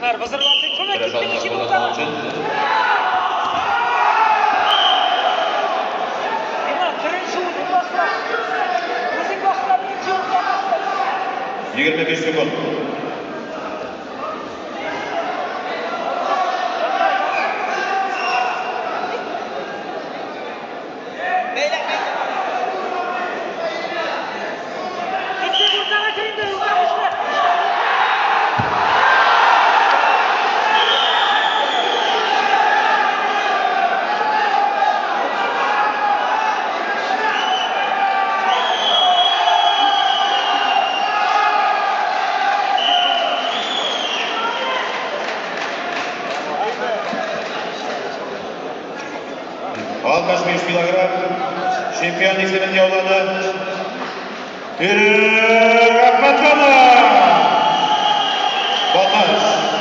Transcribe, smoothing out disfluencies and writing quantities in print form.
Көрәш алымнары кулланмау өчен. 25 секунд. 65 килограмм чемпион исемен яулады. Ирек Әхмәтҗанов! Балтач.